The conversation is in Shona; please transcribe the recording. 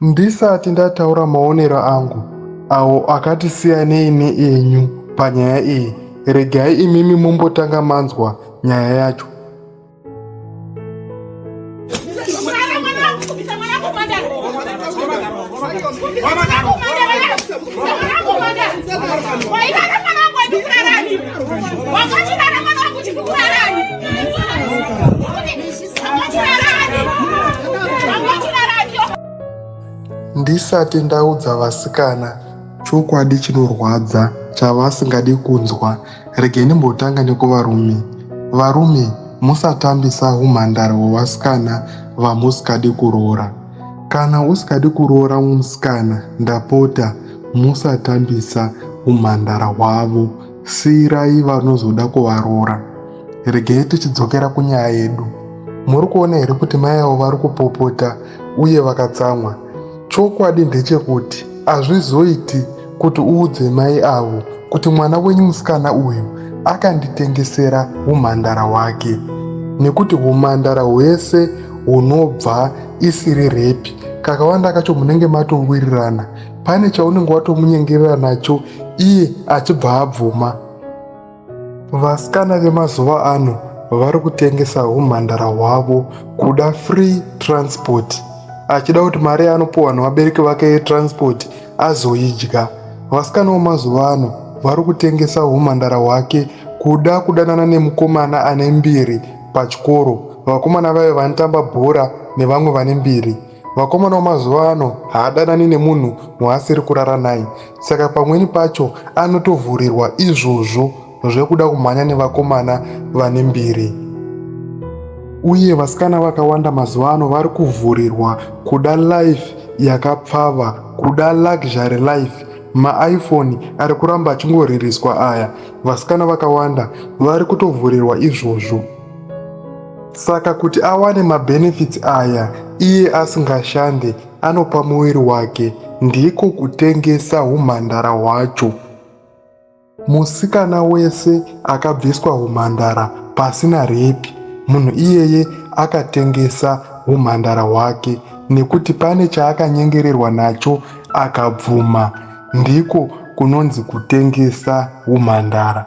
Ndisati ndataura maonero angu awo akati siyanei neenyu panyaya iyi, regai imimi mumbotanga manzwa nyaya yacho. Ndisati ndaudza vasikana chokwadi chinorwadza chavasingadi kunzwa, regai ndimbotanga nekuvarume. Varume, musatambisa humhandara hwevasikana vamusikadi kuroora. Kana usikadi kuroora musikana, ndapota musatambisa humhandara hwavo, siirai vanozoda kuvaroora. Regai tichidzokera kunyaya yedu. Muri kuona here kuti mai avo vari kupopota uye vakatsamwa? Chokwadi ndechekuti hazvizoiti kuti uudze mai avo kuti mwana wenyu musikana uyu akanditengesera humhandara hwake nekuti humhandara hwese hunobva isiri repi kakawanda kacho munenge matowirirana pane chaunenge watomunyengerera nacho iye achibva abvuma Vasikana vemazuva ano vari kutengesa humhandara hwavo kuda free transport achida kuti mari yaanopiwa nevabereki vake yetransport azoidya. Vasikana vemazuva ano vari kutengesa humhandara hwake kuda kudanana nemukomana ane mbiri pachikoro. Vakomana vaye vanotamba bhora nevamwe vane mbiri. Vakomana vemazuva ano haadanani nemunhu waasiri kurara naye saka pamweni pacho anotovhurirwa izvozvo zvekuda kumhanya nevakomana vane mbiri. Uye vasikana vakawanda mazuva ano vari kuvhurirwa kuda life yakapfava, kuda luxury life. MaIphone ari kuramba achingoririswa aya, vasikana vakawanda vari kutovhurirwa izvozvo. Saka kuti awane mabenefits aya iye asingashande anopa muviri wake ndiko kutengesa humhandara hwacho. Musikana wese akabviswa humhandara pasina rape munhu iyeye akatengesa humhandara hwake nekuti pane chaakanyengererwa nacho akabvuma ndiko kunonzi kutengesa humhandara.